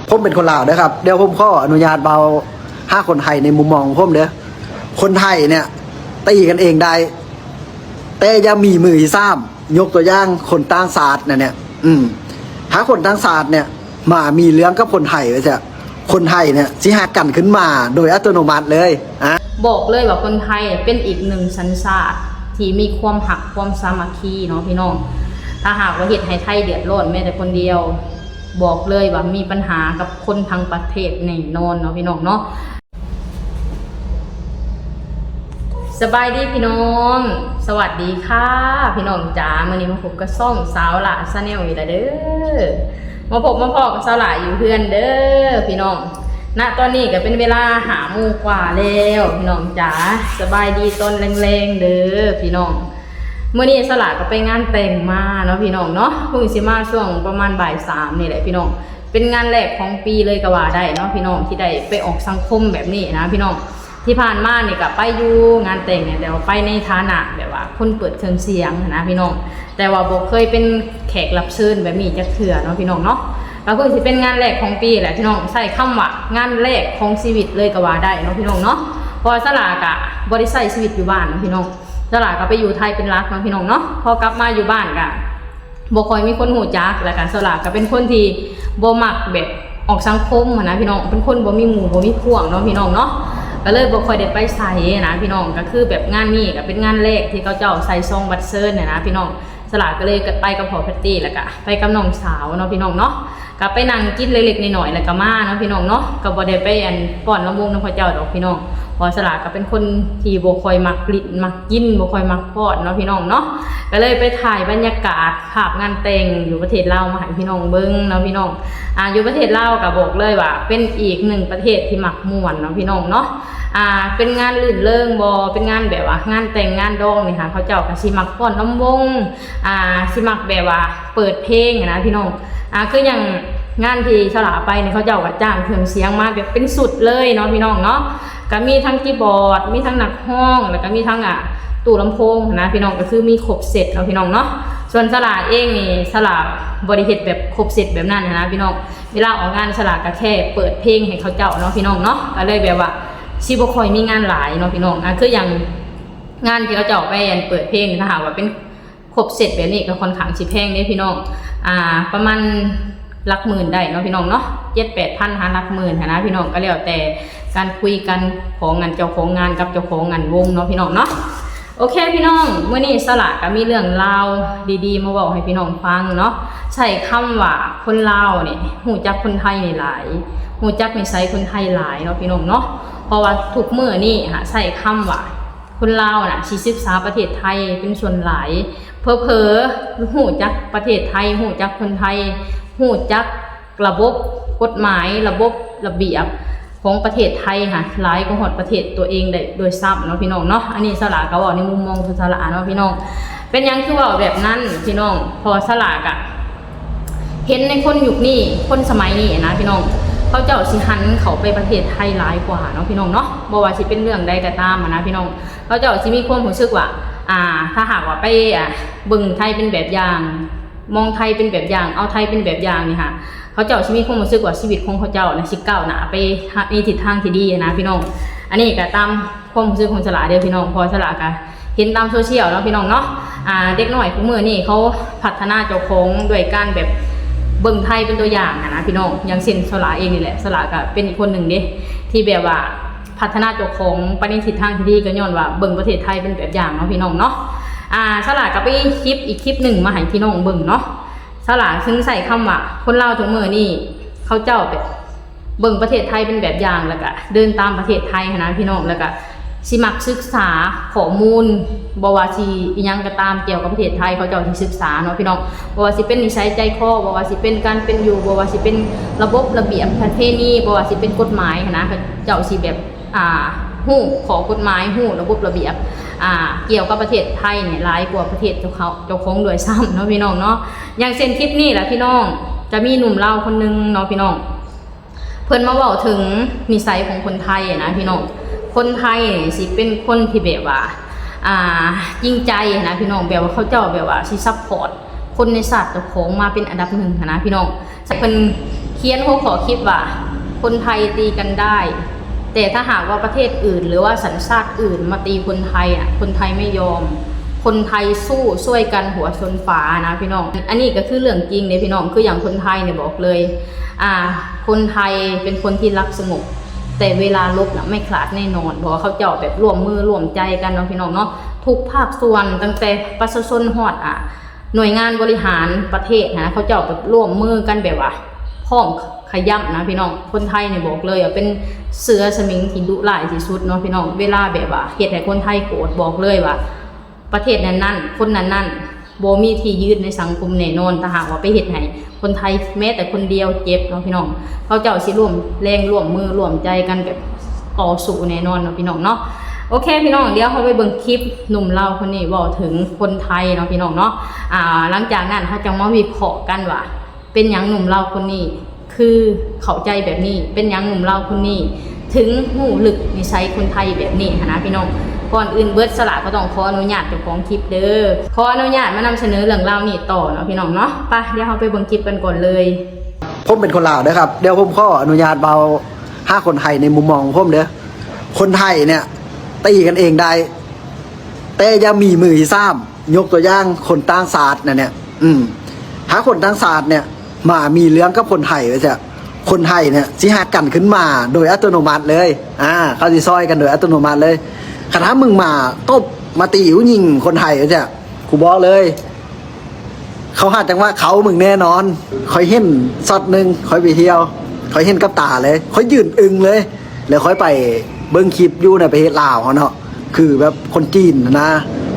ผมเป็นคนลาวเด้อครับ เดี๋ยวผมขออนุญาตเว้าหาคนไทยในมุมมองของผมเด้อ คนไทยเนี่ยตีกันเองได้ แต่อย่ามีมือที่สาม ยกตัวอย่างคนต่างชาตินั่นเนี่ย อืม ถ้าคนต่างชาติเนี่ยมามีเรื่องกับคนไทยไว้ซะ คนไทยเนี่ยสิฮักกันขึ้นมาโดยอัตโนมัติเลย อ่ะ บอกเลยว่าคนไทยเป็นอีกหนึ่งสัญชาติที่มีความฮักความสามัคคีเนาะพี่น้อง ถ้าหากว่าเฮ็ดให้ไทยเดือดร้อนแม้แต่คนเดียว บอกเลยว่ามีปัญหากับคนทั้งประเทศแน่นอนเนาะพี่น้องเนาะ สบายดีพี่น้อง สวัสดีค่ะพี่น้องจ๋า มื้อนี้มาพบกับช่องสาวหล่า Channel อีกแล้วเด้อ มาพบมาพ้อกับสาวหล่าอยู่เฮือนเด้อพี่น้อง ณ ตอนนี้ก็เป็นเวลาห้าโมงกว่าแล้วพี่น้องจ๋า สบายดีตอนแลงๆ เด้อพี่น้อง มื้อนี้สาวหล่าก็ไปงานแต่งมาเนาะพี่น้องเนาะ เพิ่งสิมาช่วงประมาณบ่ายสามนี่แหละพี่น้อง เป็นงานแรกของปีเลยก็ว่าได้เนาะพี่น้อง ที่ได้ไปออกสังคมแบบนี้นะพี่น้อง ที่ผ่านมานี่ก็ไปอยู่งานแต่งเนี่ย แต่ว่าไปในฐานะแบบว่าคนเปิดเครื่องเสียงหั้นนะพี่น้อง แต่ว่าบ่เคยเป็นแขกรับเชิญแบบนี้จักเทื่อเนาะพี่น้องเนาะ ก็เพิ่งสิเป็นงานแรกของปีแหละพี่น้อง ใช้คำว่างานแรกของชีวิตเลยก็ว่าได้เนาะพี่น้องเนาะ เพราะว่าสาวหล่าก็บ่ได้ใช้ชีวิตอยู่บ้านเนาะพี่น้อง สาวหล่าก็ไปอยู่ไทยเป็นหลักเนาะพี่น้องเนาะ พอกลับมาอยู่บ้านก็ บ่ค่อยมีคนรู้จัก แล้วก็สาวหล่าก็เป็นคนที่บ่มักแบบออกสังคมหั้นนะพี่น้อง เป็นคนบ่มีหมู่บ่มีพวกเนาะพี่น้องเนาะ ก็เลยบ่ค่อยได้ไปไสหั้นนะพี่น้อง ก็คือแบบงานนี้ก็เป็นงานแรกที่เขาเจ้าใส่ซองบัตรเชิญหั้นนะพี่น้อง สาวหล่าก็เลยไปกับพ่อแพตตี้ แล้วก็ไปกับน้องสาวเนาะพี่น้องเนาะ ก็ไปนั่งกินเล็กๆน้อยๆ แล้วก็มาเนาะพี่น้องเนาะ ก็บ่ได้ไปอันฟ้อนลำวงนำเขาเจ้าดอกพี่น้อง เพราะว่าสาวหล่าก็เป็นคนที่บ่ค่อยมักหลิ้นมักกิน บ่ค่อยมักฟ้อนเนาะพี่น้องเนาะ ก็เลยไปถ่ายบรรยากาศภาพงานแต่งอยู่ประเทศลาวมาให้พี่น้องเบิ่งเนาะพี่น้อง อ่า อยู่ประเทศลาวก็บอกเลยว่าเป็นอีกหนึ่งประเทศที่มักม่วนเนาะพี่น้องเนาะ อ่า เป็นงานรื่นเริงบ่ เป็นงานแบบว่างานแต่งงานดองนี่ค่ะ เขาเจ้าก็สิมักฟ้อนลำวง อ่า สิมักแบบว่าเปิดเพลงหั้นนะพี่น้อง อ่า คืออย่างงานที่สาวหล่าไปนี่ เขาเจ้าก็จ้างเครื่องเสียงมาแบบเป็นชุดเลยเนาะพี่น้องเนาะ ก็มีทั้งคีย์บอร์ด มีทั้งนักร้อง แล้วก็มีทั้ง อ่า ตู้ลำโพงหั้นนะพี่น้อง ก็คือมีครบเซตเนาะพี่น้องเนาะ ส่วนสาวหล่าเองนี่ สาวหล่าบ่ได้เฮ็ดแบบครบเซตแบบนั้นหั้นนะพี่น้อง เวลาออกงานสาวหล่าก็แค่เปิดเพลงให้เขาเจ้าเนาะพี่น้องเนาะ ก็เลยแบบว่าสิบ่ค่อยมีงานหลายเนาะพี่น้อง อ่า คืออย่างงานที่เขาเจ้าไปอันเปิดเพลงนี่ ถ้าหากว่าเป็น ครบเซตแบบนี้ก็ค่อนข้างสิแพงเด้พี่น้อง อ่า ประมาณหลักหมื่นได้เนาะพี่น้องเนาะ เจ็ดแปดพัน หาหลักหมื่นหั้นนะพี่น้อง ก็แล้วแต่การคุยกันของงานเจ้าของงานกับเจ้าของงานวงเนาะพี่น้องเนาะ โอเคพี่น้อง มื้อนี้สาวหล่าก็มีเรื่องราวดีๆมาเว้าให้พี่น้องฟังเนาะ ใช้คำว่าคนลาวนี่รู้จักคนไทยนี่หลาย รู้จักนิสัยคนไทยหลายเนาะพี่น้องเนาะ เพราะว่าทุกมื้อนี้หาใช้คำว่า คนลาวน่ะสิศึกษาประเทศไทยเป็นส่วนหลาย เผลอๆ ฮู้จักประเทศไทย ฮู้จักคนไทย ฮู้จักระบบกฎหมาย ระบบระเบียบของประเทศไทยค่ะ หลายกว่าฮอดประเทศตัวเองได้ด้วยซ้ำเนาะพี่น้องเนาะ อันนี้สาวหล่าก็เว้าในมุมมองของสาวหล่าเนาะพี่น้อง เป็นหยังคือเว้าแบบนั้นพี่น้อง เพราะว่าสาวหล่าก็ เห็นในคนยุคนี้ คนสมัยนี้นะพี่น้อง เขาเจ้าสิหันเข้าไปประเทศไทยหลายกว่าเนาะพี่น้องเนาะ บ่ว่าสิเป็นเรื่องใดก็ตามหั้นนะพี่น้อง เขาเจ้าสิมีความรู้สึกว่า อ่า ถ้าหากว่าไป อ่า เบิ่งไทยเป็นแบบอย่าง มองไทยเป็นแบบอย่าง เอาไทยเป็นแบบอย่างนี่ค่ะ เขาเจ้าสิมีความรู้สึกว่าชีวิตของเขาเจ้าน่ะสิก้าวหน้าไปในทิศทางที่ดีหั้นนะพี่น้อง อันนี้ก็ตาม ความรู้สึกของสาวหล่าเด้อพี่น้อง เพราะว่าสาวหล่าก็เห็นตามโซเชียลเนาะพี่น้องเนาะ อ่า เด็กน้อยคุมื้อนี้เขาพัฒนาเจ้าของด้วยการแบบเบิ่งไทยเป็นตัวอย่างหั้นนะพี่น้อง อย่างเช่นสาวหล่าเองนี่แหละ สาวหล่าก็เป็นอีกคนหนึ่งเด้ ที่แบบว่าพัฒนาเจ้าของไปในทิศทางที่ดี ก็ย้อนว่าเบิ่งประเทศไทยเป็นแบบอย่างเนาะพี่น้องเนาะ อ่า สาวหล่าก็ไปคลิปอีกคลิปหนึ่งมาให้พี่น้องเบิ่งเนาะ สาวหล่าถึงใช้คำว่าคนลาวทุกมื้อนี้เขาเจ้าแบบ เบิ่งประเทศไทยเป็นแบบอย่าง แล้วก็เดินตามประเทศไทยหั้นนะพี่น้อง แล้วก็สิมักศึกษาข้อมูล บ่ว่าสิอิหยังก็ตามเกี่ยวกับประเทศไทย เขาเจ้าสิศึกษาเนาะพี่น้อง บ่ว่าสิเป็นนิสัยใจคอ บ่ว่าสิเป็นการเป็นอยู่ บ่ว่าสิเป็นระบบระเบียบประเพณี บ่ว่าสิเป็นกฎหมายหั้นนะ เขาเจ้าสิแบบ อ่า ฮู้ข้อกฎหมาย ฮู้ระบบระเบียบ อ่า เกี่ยวกับประเทศไทยนี่หลายกว่าประเทศเจ้าเขา เจ้าของด้วยซ้ำเนาะพี่น้องเนาะ อย่างเช่นคลิปนี้แหละพี่น้อง จะมีหนุ่มลาวคนหนึ่งเนาะพี่น้อง เพิ่นมาเว้าถึงนิสัยของคนไทยอะนะพี่น้อง คนไทยนี่สิเป็นคนที่แบบว่า อ่า จริงใจอะนะพี่น้อง แบบว่าเขาเจ้าแบบว่าสิซัปพอร์ตคนในชาติเจ้าของมาเป็นอันดับหนึ่งหั้นนะพี่น้อง เพิ่น ຂຽນຫົວຂໍ້ຄລິບວ່າ ຄົນໄທຕີກັນໄດ້ ແຕ່ຖ້າຫາກວ່າປະເທດອື່ນ ຫຼືວ່າສັນຊາດອື່ນມາຕີຄົນໄທນະ ຄົນໄທໄມ່ຍອມ ຄົນໄທສູ້ຊ່ວຍກັນຫົວຊົນຝານະພີ່ນ້ອງ. ອັນນີ້ກໍຄືເລື່ອງຈິງເດ້ພີ່ນ້ອງ ຄືຢ່າງຄົນໄທນີ້ບອກເລີຍ ອ່າ ຄົນໄທເປັນຄົນທີ່ລັກສະຫງົບ ແຕ່ເວລາລົບນະໄມ່ຂາດແນ່ນອນ ເພາະວ່າເຂົາເຈົ້າແບບຮ່ວມມືຮ່ວມໃຈກັນເນາະພີ່ນ້ອງເນາະ ທຸກພາກສ່ວນ ຕັ້ງແຕ່ປະຊາຊົນຮອດ ອ່າ ໜ່ວຍງານບໍລິຫານປະເທດຫັ້ນນະ ເຂົາເຈົ້າແບບຮ່ວມມືກັນແບບວ່າພ້ອມຂະຫຍ້ຳນະພີ່ນ້ອງ. ຄົນໄທນີ້ບອກເລີຍວ່າເປັນເສືອສະໝິງທີ່ດຸຮ້າຍທີ່ສຸດເນາະພີ່ນ້ອງ ເວລາແບບວ່າເຮັດໃຫ້ຄົນໄທໂກດ ບອກເລີຍວ່າປະເທດນັ້ນໆ ຄົນນັ້ນໆ ບໍ່ມີທີ່ຢືນໃນສັງຄົມແນ່ນອນ ຖ້າຫາກວ່າໄປເຮັດໃຫ້ຄົນໄທແມ້ແຕ່ຄົນດຽວເຈັບເນາະພີ່ນ້ອງ. ເຂົາເຈົ້າຊິຮ່ວມແຮງຮ່ວມມືຮ່ວມໃຈກັນແບບຕໍ່ສູ້ແນ່ນອນເນາະພີ່ນ້ອງເນາະ. ໂອເຄພີ່ນ້ອງ ດຽວເຮົາໄປເບິ່ງຄລິບໜຸ່ມລາວຄົນນີ້ເວົ້າເຖິງຄົນໄທເນາະພີ່ນ້ອງເນາະ. ອ່າ ຫຼັງຈາກນັ້ນເຮົາຈັ່ງມາວິເຄາະກັນວ່າ ເປັນຫຍັງໜຸ່ມລາວຄົນນີ້ຄືເຂົ້າໃຈແບບນີ້ ເປັນຫຍັງໜຸ່ມລາວຄົນນີ້ເຖິງຮູ້ເລິກນິໄສຄົນໄທແບບນີ້ຫັ້ນນະພີ່ນ້ອງ. ກ່ອນອື່ນເບິດ ສະຫຼາກໍຕ້ອງຂໍອະນຸຍາດເຈົ້າຂອງຄລິບເດີ ຂໍອະນຸຍາດມານຳສະເໜີເລື່ອງລາວນີ້ຕໍ່ເນາະພີ່ນ້ອງເນາະ. ໄປ ດຽວເຮົາໄປເບິ່ງຄລິບກັນກ່ອນເລີຍ. ຜົມເປັນຄົນລາວເດີຄັບ ດຽວຜົມຂໍອະນຸຍາດເວົ້າຫາຄົນໄທໃນມຸມມອງຂອງຜົມເດີ. ຄົນໄທເນ່ຍຕີກັນເອງໄດ້ ແຕ່ຢ່າມີມືທີສາມ ຍົກຕົວຢ່າງຄົນຕ່າງຊາດນັ້ນເນ່ຍ ອືມ ຖ້າຄົນຕ່າງຊາດເນ່ຍມາມີເລື່ອງກັບຄົນໄທວ່າຊະ ຄົນໄທເນ່ຍຊິຮັກກັນຂຶ້ນມາໂດຍອັດຕະໂນມັດເລີຍ ອ່າ ເຂົາຊິຊ່ອຍກັນໂດຍອັດຕະໂນມັດເລີຍ. ຄັນຖ້າມຶງມາຕົບມາຕີຜູ້ຍິງຄົນໄທວ່າຊະ ກູບອກເລີຍ ເຂົາຫາຈັງຫວະເຂົ້າມຶງແນ່ນອນ. ຂ້ອຍເຫັນຊັອດໜຶ່ງ ຂ້ອຍໄປທ່ຽວ ຂ້ອຍເຫັນກັບຕາເລີຍ ຂ້ອຍຢືນອຶ້ງເລີຍ. ແລ້ວຂ້ອຍໄປເບິ່ງຄລິບຢູ່ໃນປະເທດລາວເຮົາເນາະ ຄືແບບຄົນຈີນນະ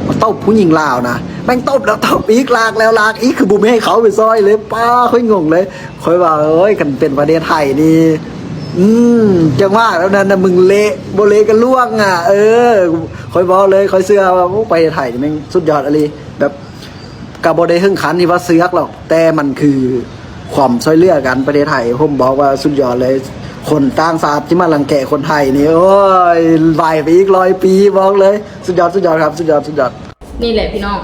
ມາຕົບຜູ້ຍິງລາວນະ ແມ່ງຕົບແລ້ວຕົບອີກ ລາກແລ້ວລາກອີກ ຄືບໍ່ມີໃຫ້ເຂົາໄປຊ່ອຍເລີຍ. ປ້າ ຂ້ອຍງົງເລີຍ ຂ້ອຍວ່າ ເອີຍ ຄັນເປັນປະເທດໄທນີ້ ອືມ ຈັ່ງວ່າແລ້ວນັ້ນນະ ມຶງເລະ ບໍ່ເລະກໍລ່ວງອະ. ເອີ ຂ້ອຍເວົ້າເລີຍ ຂ້ອຍເຊື່ອວ່າ ໂອ້ ປະເທດໄທນີ້ແມ່ງສຸດຍອດອີ່ຫຼີ ແບບ ກໍບໍ່ໄດ້ເຖິງຂັ້ນທີ່ວ່າເຊືອກຫຼອກ ແຕ່ມັນຄືຄວາມຊ່ວຍເຫຼືອກັນ. ປະເທດໄທ ຜົມບອກວ່າສຸດຍອດເລີຍ. ຄົນຕ່າງຊາດທີ່ມາລັງແກຄົນໄທນີ້ ໂອ້ຍ ວາຍໄປອີກຮ້ອຍປີ ບອກເລີຍ. ສຸດຍອດ ສຸດຍອດຄັບ ສຸດຍອດ ສຸດຍອດ. ນີ້ແຫຼະພີ່ນ້ອງ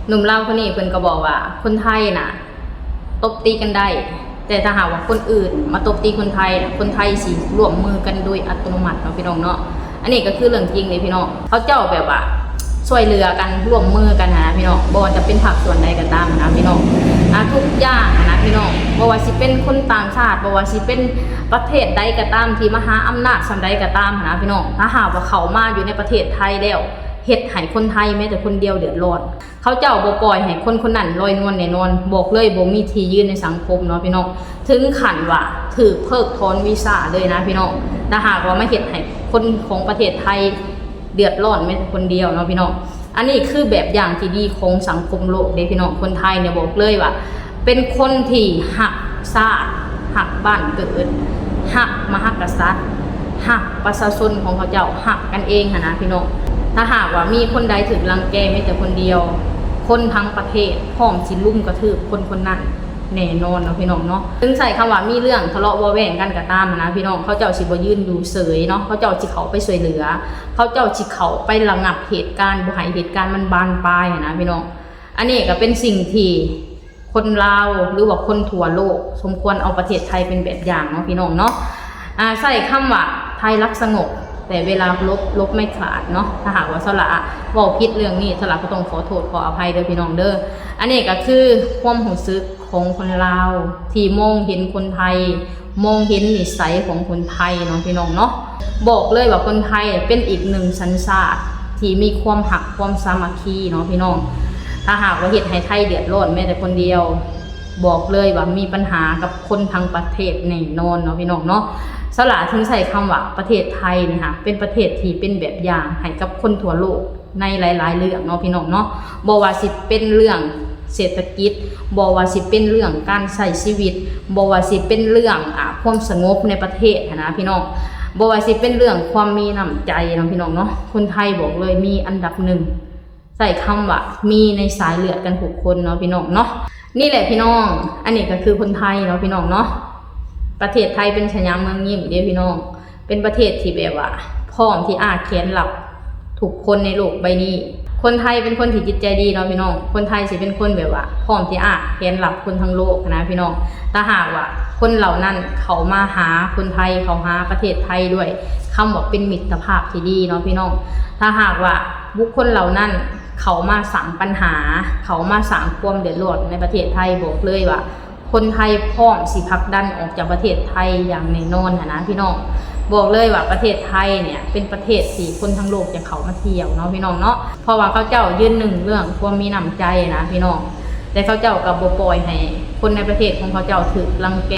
ໜຸ່ມລາວຄົນນີ້ເພິ່ນກໍບອກວ່າ ຄົນໄທນະຕົບຕີກັນໄດ້ ແຕ່ຖ້າຫາກວ່າຄົນອື່ນມາຕົບຕີຄົນໄທນະ ຄົນໄທຊິຮ່ວມມືກັນໂດຍອັດຕະໂນມັດເນາະພີ່ນ້ອງເນາະ. ອັນນີ້ກໍຄືເລື່ອງຈິງເດ້ພີ່ນ້ອງ ເຂົາເຈົ້າແບບວ່າຊ່ວຍເຫຼືອກັນ ຮ່ວມມືກັນຫັ້ນນະພີ່ນ້ອງ ບໍ່ວ່າຈະເປັນພາກສ່ວນໃດກໍຕາມຫັ້ນນະພີ່ນ້ອງ ອ່າ ທຸກຢ່າງຫັ້ນນະພີ່ນ້ອງ ບໍ່ວ່າຊິເປັນຄົນຕ່າງຊາດ ບໍ່ວ່າຊິເປັນປະເທດໃດກໍຕາມ ທີ່ມະຫາອຳນາດສ່ຳໃດກໍຕາມຫັ້ນນະພີ່ນ້ອງ ຖ້າຫາກວ່າເຂົ້າມາຢູ່ໃນປະເທດໄທແລ້ວ ເຮັດໃຫ້ຄົນໄທແມ້ແຕ່ຄົນດຽວເດືອດຮ້ອນ ເຂົາເຈົ້າບໍ່ປ່ອຍໃຫ້ຄົນຄົນນັ້ນລອຍນວນແນ່ນອນ ບອກເລີຍ ບໍ່ມີທີ່ຢືນໃນສັງຄົມເນາະພີ່ນ້ອງ ເຖິງຂັ້ນວ່າຖືກເພິກຖອນວີຊາເລີຍນະພີ່ນ້ອງ ຖ້າຫາກວ່າມາເຮັດໃຫ້ຄົນຂອງປະເທດໄທເດືອດຮ້ອນແມ້ແຕ່ຄົນດຽວເນາະພີ່ນ້ອງ. ອັນນີ້ຄືແບບຢ່າງທີ່ດີຂອງສັງຄົມໂລກເດ້ພີ່ນ້ອງ ຄົນໄທນີ້ບອກເລີຍວ່າ ເປັນຄົນທີ່ຮັກຊາດ ຮັກບ້ານເກີດ ຮັກມະຫາກະສັດ ຮັກປະຊາຊົນຂອງເຂົາເຈົ້າ ຮັກກັນເອງຫັ້ນນະພີ່ນ້ອງ. ຖ້າຫາກວ່າມີຄົນໃດຖືກລັງແກແມ້ແຕ່ຄົນດຽວ ຄົນທັງປະເທດພ້ອມຊິລຸມກະທືບຄົນຄົນນັ້ນແນ່ນອນເນາະພີ່ນ້ອງເນາະ. ເຖິງໃຊ້ຄຳວ່າມີເລື່ອງທະເລາະເບາະແຫວ່ງກັນກໍຕາມຫັ້ນນະພີ່ນ້ອງ ເຂົາເຈົ້າຊິບໍ່ຢືນຢູ່ເສີຍເນາະ ເຂົາເຈົ້າຊິເຂົ້າໄປຊ່ວຍເຫຼືອ ເຂົາເຈົ້າຊິເຂົ້າໄປລະງັບເຫດການ ບໍ່ໃຫ້ເຫດການມັນບານປາຍຫັ້ນນະພີ່ນ້ອງ. ອັນນີ້ກໍເປັນສິ່ງທີ່ ຄົນລາວ ຫຼືວ່າຄົນທົ່ວໂລກ ສົມຄວນເອົາປະເທດໄທເປັນແບບຢ່າງເນາະພີ່ນ້ອງເນາະ. ອາ ໃຊ້ຄຳວ່າໄທລັກສະຫງົບ ແຕ່ເວລາລົບ ລົບໄມ່ຂາດເນາະ. ຖ້າຫາກວ່າສະຫຼາເວົ້າຜິດເລື່ອງນີ້ ສະຫຼາກໍຕ້ອງຂໍໂທດຂໍອະໄພເດີພີ່ນ້ອງເດີ. ອັນນີ້ກໍຄືຄວາມຮູ້ສຶກຂອງຄົນລາວ ທີ່ມອງເຫັນຄົນໄທ ມອງເຫັນນິໄສຂອງຄົນໄທເນາະພີ່ນ້ອງເນາະ. ບອກເລີຍວ່າຄົນໄທເປັນອີກໜຶ່ງສັນຊາດທີ່ມີຄວາມຮັກຄວາມສາມັກຄີເນາະພີ່ນ້ອງ. ຖ້າຫາກວ່າເຮັດໃຫ້ໄທເດືອດຮ້ອນແມ້ແຕ່ຄົນດຽວ ບອກເລີຍວ່າມີບັນຫາກັບຄົນທັງປະເທດແນ່ນອນເນາະພີ່ນ້ອງເນາະ. ສະຫຼາເຖິງໃຊ້ຄຳວ່າປະເທດໄທນີ້ຫາ ເປັນປະເທດທີ່ເປັນແບບຢ່າງໃຫ້ກັບຄົນທົ່ວໂລກ ໃນຫຼາຍໆເລື່ອງເນາະພີ່ນ້ອງເນາະ. ບໍ່ວ່າຊິເປັນເລື່ອງເສດຖະກິດ ບໍ່ວ່າຊິເປັນເລື່ອງການໃຊ້ຊີວິດ ບໍ່ວ່າຊິເປັນເລື່ອງ ອາ ຄວາມສະຫງົບໃນປະເທດຫັ້ນນະພີ່ນ້ອງ ບໍ່ວ່າຊິເປັນເລື່ອງຄວາມມີນ້ຳໃຈເນາະພີ່ນ້ອງເນາະ. ຄົນໄທບອກເລີຍມີອັນດັບໜຶ່ງ ໃຊ້ຄຳວ່າມີໃນສາຍເລືອດກັນທຸກຄົນເນາະພີ່ນ້ອງເນາະ. ນີ້ແຫຼະພີ່ນ້ອງ ອັນນີ້ກໍຄືຄົນໄທເນາະພີ່ນ້ອງເນາະ. ປະເທດໄທເປັນສະຫຍາມເມືອງຍິ້ມເດ້ພີ່ນ້ອງ. ເປັນປະເທດທີ່ແບບວ່າພ້ອມທີ່ອ້າແຂນຮັບທຸກຄົນໃນໂລກໃບນີ້. ຄົນໄທເປັນຄົນທີ່ຈິດໃຈດີເນາະພີ່ນ້ອງ. ຄົນໄທຊິເປັນຄົນແບບວ່າ ພ້ອມທີ່ອາບແຜນລັບຄົນທັງໂລກນະພີ່ນ້ອງ. ຖ້າຫາກວ່າຄົນເຫຼົ່ານັ້ນເຂົ້າມາຫາຄົນໄທ ເຂົ້າຫາປະເທດໄທດ້ວຍຄຳວ່າເປັນມິດຕະພາບທີ່ດີເນາະພີ່ນ້ອງ. ຖ້າຫາກວ່າບຸກຄົນເຫຼົ່ານັ້ນເຂົ້າມາສ້າງບັນຫາ ເຂົ້າມາສ້າງຄວາມເດືອດຮ້ອນໃນປະເທດໄທ ບອກເລີຍວ່າ ຄົນໄທພ້ອມຊິຜັກດັນອອກຈາກປະເທດໄທຢ່າງແນ່ນອນຫັ້ນນະພີ່ນ້ອງ. ບອກເລີຍວ່າປະເທດໄທເນີ້ຍເປັນປະເທດທີ່ຄົນທັງໂລກຈະເຂົ້າມາທ່ຽວເນາະພີ່ນ້ອງເນາະ. ເພາະວ່າເຂົາເຈົ້າຢືນໜຶ່ງເລື່ອງຄວາມມີນ້ຳໃຈນະພີ່ນ້ອງ. ແຕ່ເຂົາເຈົ້າກໍບໍ່ປ່ອຍໃຫ້ຄົນໃນປະເທດຂອງເຂົາເຈົ້າຖືກລັງແກ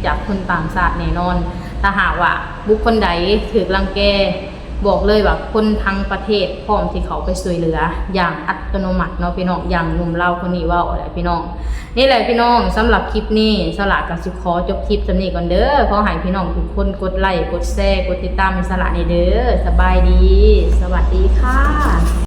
ຈາກຄົນຕ່າງຊາດແນ່ນອນ. ຖ້າຫາກວ່າບຸກຄົນໃດຖືກລັງແກ ບອກເລີຍວ່າຄົນທັງປະເທດພ້ອມທີ່ເຂົ້າໄປຊ່ວຍເຫຼືອຢ່າງອັດຕະໂນມັດເນາະພີ່ນ້ອງ. ຢ່າງໜຸ່ມລາວຄົນນີ້ເວົ້າແຫຼະພີ່ນ້ອງ. ນີ້ແຫຼະພີ່ນ້ອງ, ສຳລັບຄລິບນີ້ ສາລາກໍຊິຂໍຈົບຄລິບສ່ຳນີ້ກ່ອນເດີ. ຂໍໃຫ້ພີ່ນ້ອງທຸກຄົນກົດໄລ ກົດແຊ ກົດຕິດຕາມໃຫ້ສາລາແດ່ເດີ. ສະບາຍດີ, ສະຫວັດດີຄ່ະ.